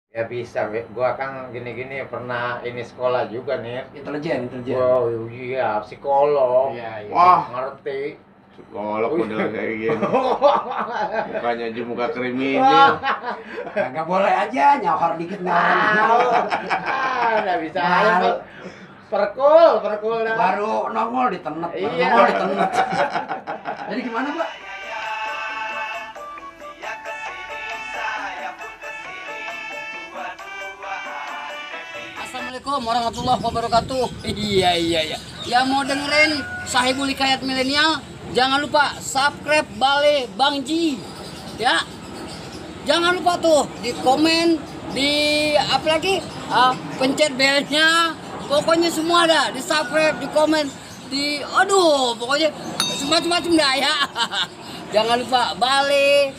Ya bisa, gua kan gini-gini pernah ini sekolah juga nih. Intelijen. Wow, iya, psikolog. Iya. Wah, Ngerti. psikolog udah kayak gini. Mukanya aja muka kriminal. Nggak boleh aja nyawar dikit Nggak bisa Malu. aja. Perkul dah. baru nongol ditenet. Iya. Jadi gimana, Pak? Assalamualaikum warahmatullahi wabarakatuh. Iya. Yang mau dengerin Sahibul Hikayat Milenial, jangan lupa subscribe Bale Bang Ji. Ya. Jangan lupa tuh di komen, di apa lagi? Pencet belnya. Pokoknya semua ada, di subscribe, di komen, pokoknya semacam-macam dah ya. Jangan lupa Bale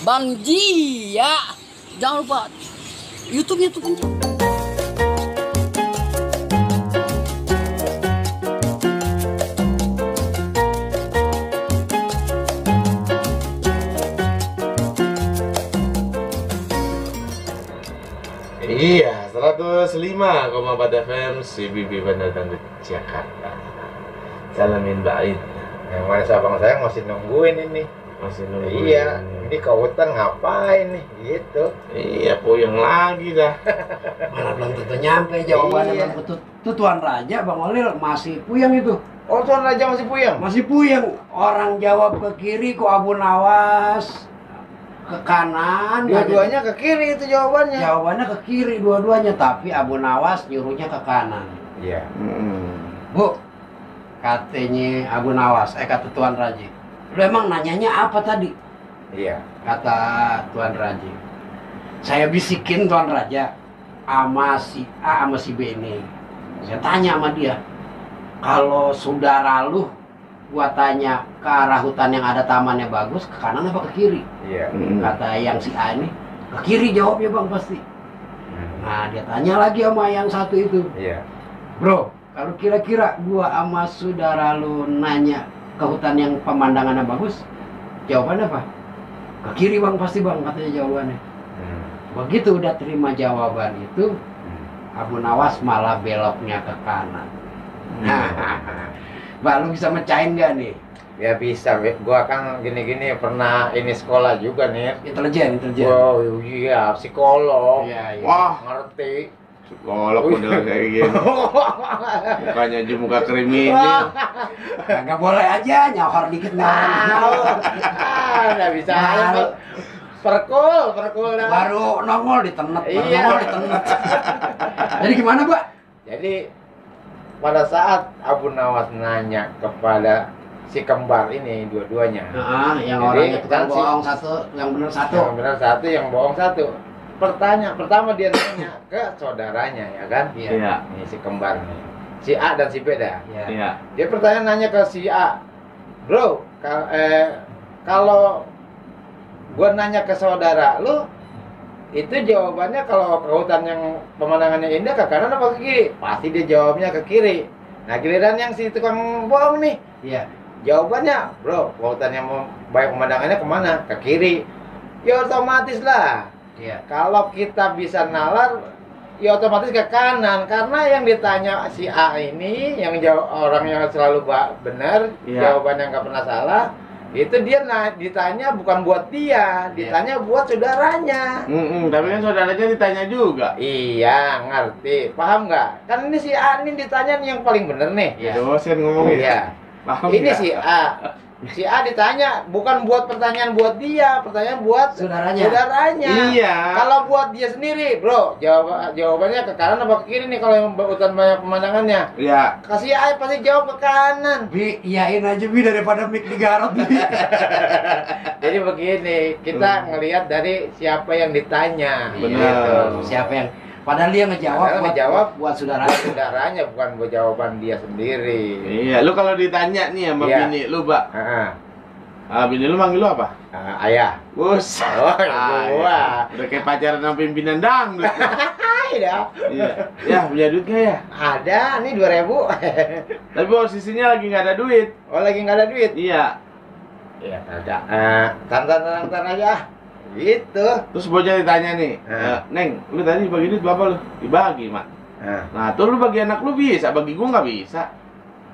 Bang Ji ya. Jangan lupa YouTube-nya tuh pencet. Iya, 105,4 FM CBB Bandar Dangdut Jakarta. Salamin Baid. Yang mana abang saya masih nungguin ini. Masih nunggu. Iya, ini kautan ngapain nih? Gitu. Iya, puyeng lagi dah. Malah belum tentu nyampe jawabannya. Iya. Bang Putut. Tuh Tuan Raja Bang Olil masih puyeng itu. Oh, Tuan Raja masih puyeng? Masih puyeng. Orang jawab ke kiri kok Abu Nawas ke kanan. Dua-duanya ke kiri itu jawabannya. Jawabannya ke kiri dua-duanya, tapi Abu Nawas nyuruhnya ke kanan. Iya. Bu, katanya Abu Nawas, kata Tuan Raji. Lu emang nanyanya apa tadi? Iya. Kata Tuan Raji. Saya bisikin Tuan Raja sama si A sama si B ini. Saya tanya sama dia, kalau saudara lu gua tanya ke arah hutan yang ada tamannya bagus, ke kanan apa ke kiri? Iya. Kata yang si A ini, ke kiri jawabnya Bang pasti. Nah dia tanya lagi sama yang satu itu, Iya. bro, kalau kira-kira gua sama saudara lu nanya ke hutan yang pemandangannya bagus, jawabannya apa? Ke kiri Bang pasti Bang, katanya jawabannya. Begitu udah terima jawaban itu, Abu Nawas malah beloknya ke kanan. Bah, lu bisa mecahin gak nih? Ya bisa, gua kan gini-gini pernah ini sekolah juga nih. Intelijen. Wow, iya, psikolog. Iya. Wah, Ngerti. psikolog udah kayak gini. Mukanya aja muka kriminal. Nggak boleh aja nyawar dikit Nggak bisa aja. Perkul dah. baru nongol ditenet. Iya. Jadi gimana, Pak? Jadi pada saat Abu Nawas nanya kepada si kembar ini dua-duanya. Yang Jadi, orangnya tukang kan si- bohong satu, yang benar satu. Yang benar satu, yang bohong satu. Pertama dia nanya ke saudaranya, ya kan? Iya. Ini si kembar nih. Si A dan si B dah. Iya. Iya. Dia nanya ke si A, bro, kalau gua nanya ke saudara lu, itu jawabannya kalau ke hutan yang pemandangannya indah ke kanan apa ke kiri? Pasti dia jawabnya ke kiri. Nah giliran yang si tukang bohong nih, Iya. jawabannya, bro, ke hutan yang baik pemandangannya kemana? Ke kiri. Ya otomatis lah. Iya. Kalau kita bisa nalar, ya otomatis ke kanan. Karena yang ditanya si A ini, yang orang yang selalu benar, Iya. jawabannya nggak pernah salah, itu dia ditanya bukan buat dia, ditanya buat saudaranya. Tapi kan saudaranya ditanya juga. Iya, ngerti. Paham nggak? Kan ini si A ini ditanya nih yang paling bener nih. Iya. Dosen ngomong Iya. Paham Ini nggak? si A. Si A ditanya bukan buat pertanyaan buat dia, pertanyaan buat saudaranya. Iya. Kalau buat dia sendiri, bro, jawabannya ke kanan apa ke kiri nih kalau yang hutan banyak pemandangannya? Iya. Kasih A pasti jawab ke kanan. Bi, iyain aja Bi daripada mic digarot Bi. Jadi begini, kita ngelihat dari siapa yang ditanya. Benar. Gitu. Siapa yang padahal dia Padahal ngejawab ngejawab buat saudara. Buat saudaranya, bukan buat jawaban dia sendiri. Iya, lu kalau ditanya nih sama Iya. bini lu, Pak. Heeh. Bini lu manggil lu apa? Ayah. Bus. Oh, gua. Udah kayak pacaran sama pimpinan dangdut. Iya. Iya. Ya, punya duit gak ya? Ada nih 2.000. Tapi posisinya lagi nggak ada duit. Oh, lagi nggak ada duit. Iya. Iya, ada. Tantan aja. Gitu. Terus bocah ditanya nih, Neng, lu tadi bagi duit berapa lu? Dibagi, Mak. Nah, tuh lu bagi anak lu bisa, bagi gua nggak bisa.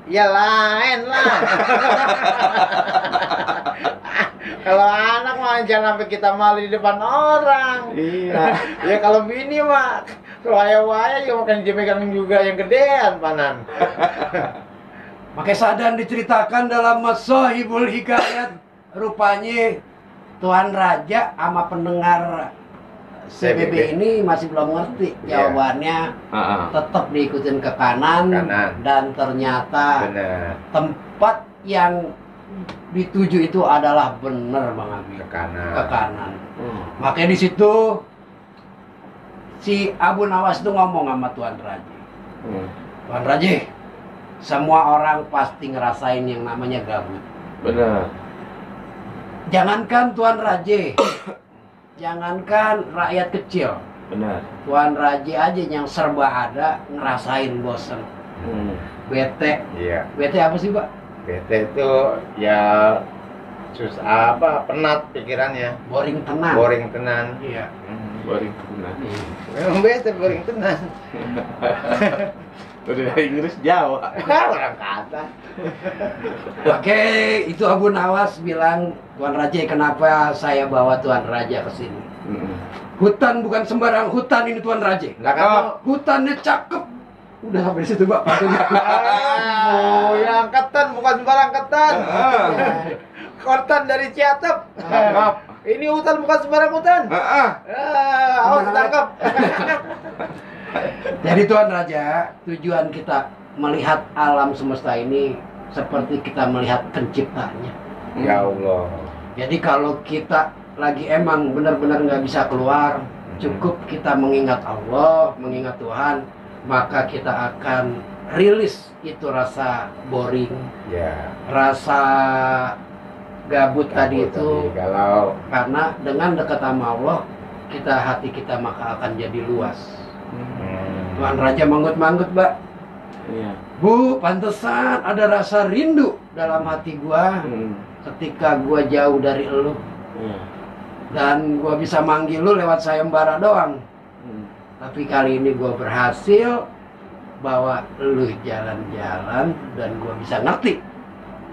Ya lain lah. Kalau anak mah jangan sampai kita malu di depan orang. Iya. Ya kalau bini mah waya-waya juga makan dipegang juga yang gedean panan. Makanya Sadan diceritakan dalam Masohibul Hikayat, rupanya Tuan Raja sama pendengar CBB ini masih belum ngerti jawabannya. Tetap diikutin ke kanan. Dan ternyata tempat yang dituju itu adalah benar Bang Abi, ke kanan. Makanya di situ si Abu Nawas itu ngomong sama Tuan Raja. Tuan Raja, semua orang pasti ngerasain yang namanya gabut. Benar. Jangankan Tuan Raja, jangankan rakyat kecil. Benar. Tuan Raja aja yang serba ada ngerasain bosen. Bete. Iya. Bete apa sih, Pak? Bete itu ya susah apa, penat pikirannya. Boring tenan. Boring tenan. Iya. Boring tenan. Memang bete boring tenan. Udah Inggris Jawa. Orang kata. Oke, itu Abu Nawas bilang, Tuan Raja, kenapa saya bawa Tuan Raja ke sini? Hutan bukan sembarang hutan ini Tuan Raja. Lah kamu Hutannya cakep. Udah sampai situ, Pak. oh, yang ketan bukan sembarang ketan. Ketan dari Ciatep. Ini hutan bukan sembarang hutan. Awas tangkap. Jadi Tuan Raja, tujuan kita melihat alam semesta ini seperti kita melihat penciptanya. Ya Allah. Jadi kalau kita lagi emang benar-benar nggak bisa keluar, cukup kita mengingat Allah, mengingat Tuhan, maka kita akan rilis itu rasa boring, rasa gabut tadi itu. Galau. Karena dengan dekat sama Allah, hati kita maka akan jadi luas. Tuan Raja manggut-manggut, Mbak. Iya. Bu, pantesan ada rasa rindu dalam hati gua ketika gua jauh dari elu. Dan gua bisa manggil lu lewat sayembara doang. Tapi kali ini gua berhasil bawa lu jalan-jalan dan gua bisa ngerti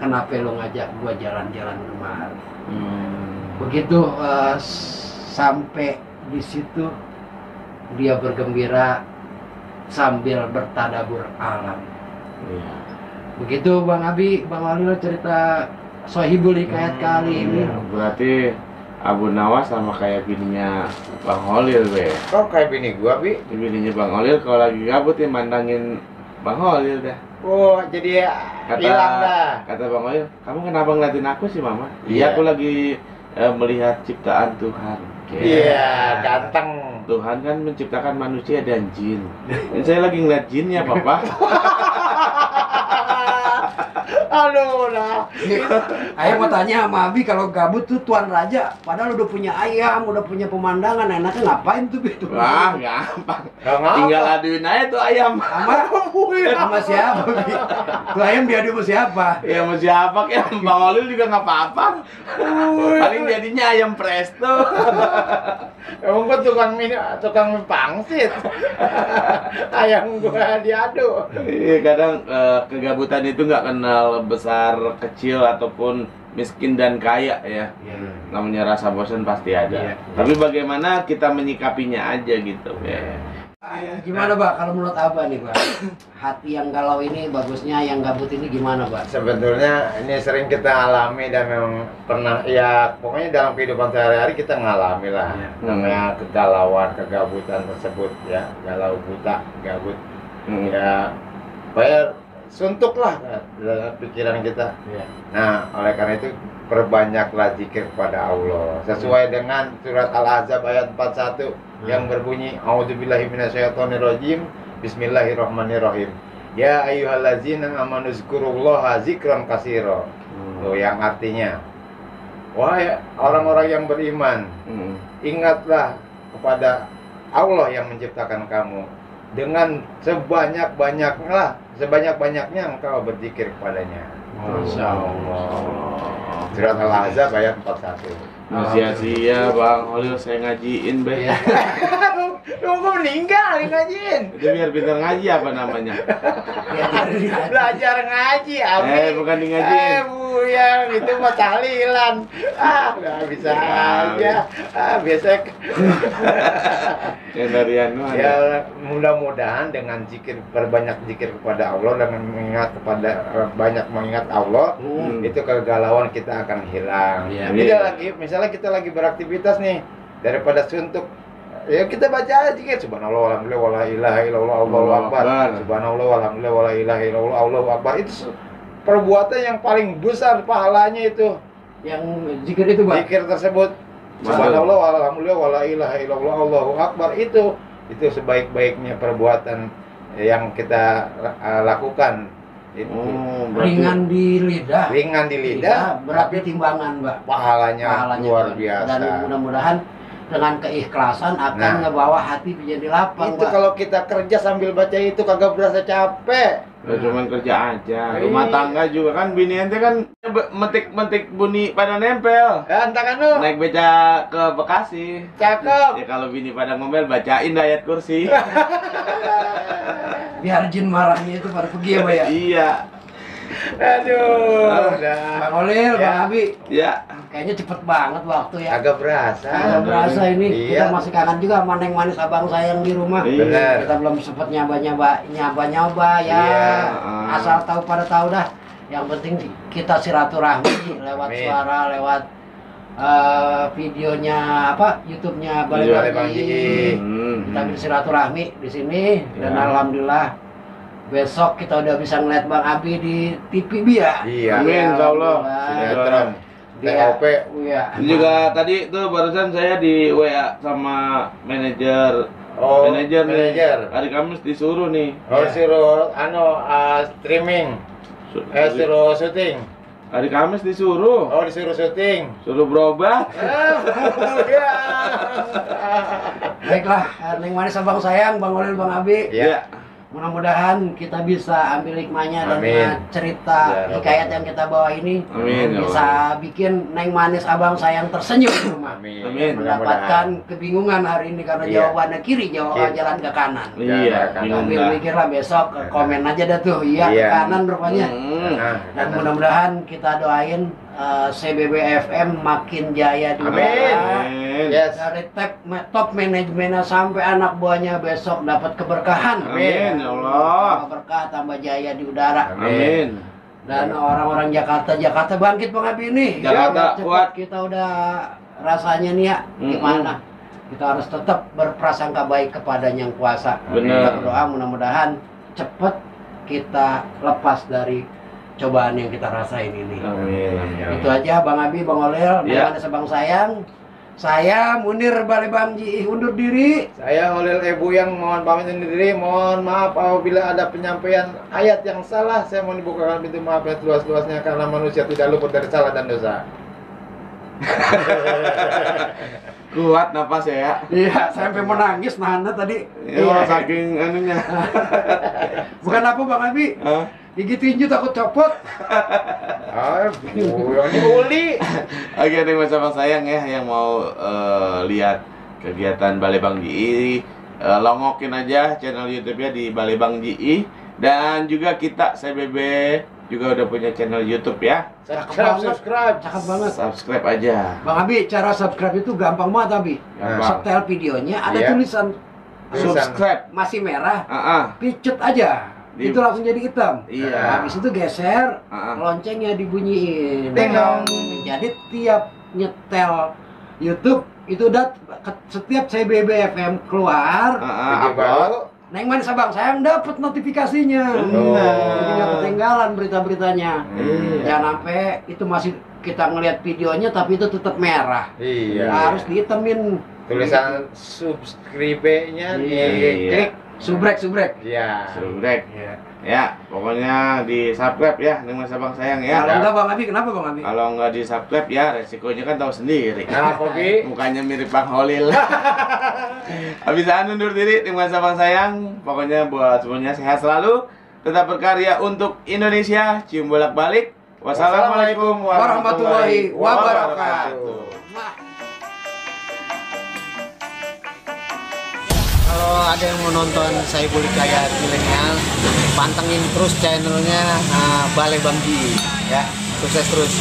kenapa lu ngajak gua jalan-jalan kemari. Begitu sampai di situ dia bergembira sambil bertadabur alam. Begitu Bang Abi, Bang Walil cerita Sohibul Hikayat kali ini. Berarti Abu Nawas sama kayak bininya Bang Holil, be. Kok kayak bini gua, Bi? Bininya Bang Holil kalau lagi gabut ya mandangin Bang Holil dah. Oh, jadi hilang dah. Kata Bang Holil, kamu kenapa ngeliatin aku sih, Mama? Iya, aku lagi melihat ciptaan Tuhan. Iya, ganteng. Tuhan kan menciptakan manusia dan jin. Dan saya lagi ngeliat jinnya, Papa. Aduh, nah. Ayah mau tanya sama Abi, kalau gabut tuh Tuan Raja, padahal udah punya ayam, udah punya pemandangan, enaknya ngapain tuh gitu? Wah, gampang. Tinggal aduin aja tuh ayam. Sama siapa? Bi? Tuh ayam diadu sama siapa? Ya sama siapa ya? Bang Olil juga nggak apa-apa. Paling jadinya ayam presto. Emang gua tukang pangsit. Ayam gua diadu. Iya, kadang kegabutan itu nggak kenal besar, kecil ataupun miskin dan kaya ya. Namanya rasa bosan pasti ada. Tapi bagaimana kita menyikapinya aja gitu ya. Gimana, Pak? Kalau menurut Abah nih, Pak? Hati yang galau ini bagusnya, yang gabut ini gimana, Pak? Sebetulnya ini sering kita alami dan memang pernah, ya pokoknya dalam kehidupan sehari-hari kita ngalami lah. Namanya kegalauan, kegabutan tersebut ya, galau, buta, gabut. Ya, supaya suntuk lah dalam pikiran kita. Nah, oleh karena itu perbanyaklah zikir kepada Allah sesuai dengan surat Al-Ahzab ayat 41 yang berbunyi a'udzubillahi minasyaitonirrajim bismillahirrahmanirrahim ya ayyuhallazina amanu zkurullaha zikran katsira. Tuh yang artinya, wahai orang-orang yang beriman, ingatlah kepada Allah yang menciptakan kamu dengan sebanyak-banyaknya engkau berzikir kepadanya. Masya Allah. Surat Al-Ahzab ayat 41. Sia-sia Bang Holil saya ngajiin be. Lu meninggal ngajiin. Itu biar pintar ngaji apa namanya? Belajar ngaji, Abi. Bukan di ngajiin. Buyang, itu mah tahlilan. Udah bisa aja. Biasa. Yang dari anu ada. Ya, mudah-mudahan dengan zikir, perbanyak zikir kepada Allah dan banyak mengingat Allah, itu kegalauan kita akan hilang. Iya. Tidak lagi, misalnya kita lagi beraktivitas nih, daripada suntuk, ya kita baca zikir subhanallah walhamdulillah wala ilaha illallah Allahu akbar. Subhanallah walhamdulillah wala ilaha illallah Allahu akbar. Itu perbuatan yang paling besar pahalanya itu. Yang zikir itu, Bang. Zikir tersebut subhanallah walhamdulillah wala ilaha illallah Allahu akbar, itu sebaik-baiknya perbuatan yang kita lakukan. Itu Ringan di lidah. ringan di lidah, Berat di timbangan, Mbak. pahalanya luar Bang. biasa. Dan mudah-mudahan dengan keikhlasan akan ngebawa hati menjadi lapang, Itu Pak. kalau kita kerja sambil baca itu kagak berasa capek. Ya, cuman kerja aja. Rumah tangga juga kan bini ente kan metik-metik bunyi pada nempel. Entah kan lu, Naik beca ke Bekasi. cakep. Ya kalau bini pada ngomel bacain dah ayat kursi. Biar jin marahnya itu pada pergi ya, Pak ya. Iya. Aduh, udah. Bang Olil, Ya. Bang Abi, Ya. kayaknya cepet banget waktu ya. Agak berasa. Agak berasa ini. Iya. Kita masih kangen juga sama Neng Manis abang saya yang di rumah. Iya. Bener. Kita belum sempet nyoba ya. Iya. Asal tahu pada tahu dah. Yang penting kita silaturahmi lewat Amin. suara, lewat videonya YouTube-nya Balai Iya, Balai Bangji. Bangji. Kita bersilaturahmi di sini dan Ya. alhamdulillah besok kita udah bisa ngeliat Bang Abi di TV ya. Iya. Amin, insya Allah. Sinetron. Dia- TOP. Iya. Juga tadi tuh barusan saya di WA sama manajer. Oh, Manajer nih. manajer. Hari Kamis disuruh nih. Oh, suruh streaming. Suruh syuting. Hari Kamis disuruh. Oh, disuruh syuting. Suruh berobat. Iya. Baiklah, Neng Manis abang sayang, Bang Olil, Bang Abi. Iya. Mudah-mudahan kita bisa ambil hikmahnya Amin. dengan cerita Ya, hikayat yang kita bawa ini. Amin, ya Bisa bikin Neng Manis abang sayang tersenyum di rumah. Amin. Amin. Mendapatkan kebingungan hari ini karena Iya. jawabannya kiri, Kiri. jalan ke kanan. Iya, Jangan bingung Ambil dah. mikirlah besok komen aja dah tuh, iya ke Iya. kanan rupanya. Nah, Dan mudah-mudahan kita doain CBB FM makin jaya di Amin. udara. Amin. yes. Dari top manajemennya sampai anak buahnya besok dapat keberkahan. Amin, ya Allah. Berkah tambah jaya di udara. Amin. Dan orang-orang Jakarta bangkit Bang Abi nih. Jakarta Cepat kuat. kita udah rasanya nih ya gimana? Kita harus tetap berprasangka baik kepada Yang Kuasa. Benar. Kita berdoa mudah-mudahan cepat kita lepas dari cobaan yang kita rasain ini. Amin. Itu aja Bang Abi, Bang Olil, Ya. Bang Sebang sayang. Saya Munir Balai Bangji undur diri. Saya Holil Ebu yang mohon pamit undur diri. Mohon maaf apabila ada penyampaian ayat yang salah. Saya mohon dibukakan pintu maaf yang seluas-luasnya karena manusia tidak luput dari salah dan dosa. Kuat napas ya. Iya, saya sampai menangis nahannya tadi. Ya, saking anunya. Bukan apa Bang Abi, Hah? gigi tinju takut copot. Yang diuli. Oke, terima kasih Bang sayang ya yang mau lihat kegiatan Balai Bang GI, longokin aja channel YouTube-nya di Balai Bang GI, dan juga kita CBB juga udah punya channel YouTube ya. Subscribe. Cakep banget. Subscribe aja. Bang Abi, cara subscribe itu gampang banget Abi. Gampang. Setel videonya ada Iya. tulisan Subscribe. masih merah, Ah, picut aja. Di- Itu langsung jadi hitam. Iya. Habis itu geser, Ah. loncengnya dibunyiin. Ding dong. Jadi tiap nyetel YouTube itu setiap CBB FM keluar, Video Upload. baru. Neng Manis Abang sayang dapat notifikasinya. Benar. Jadi nggak ketinggalan berita-beritanya. Iya. Jangan sampai itu masih kita ngelihat videonya tapi itu tetap merah. Iya. Harus dihitamin. Tulisan subscribe-nya Iya. diklik. Subrek. Iya. Subrek. Iya. Ya, pokoknya di subscribe ya dengan Bang sayang ya. Kalau enggak Bang Abi, kenapa Bang Abi? Kalau nggak di subscribe ya resikonya kan tahu sendiri. Nah, Kopi. Mukanya mirip Bang Holil. Habisan undur diri dengan Bang sayang. Pokoknya buat semuanya sehat selalu, tetap berkarya untuk Indonesia, cium bolak-balik, Wassalamualaikum warahmatullahi wabarakatuh. Kalau ada yang mau nonton Saiful Hidayat Milenial, pantengin terus channelnya Balai Bang Ji ya. Sukses terus.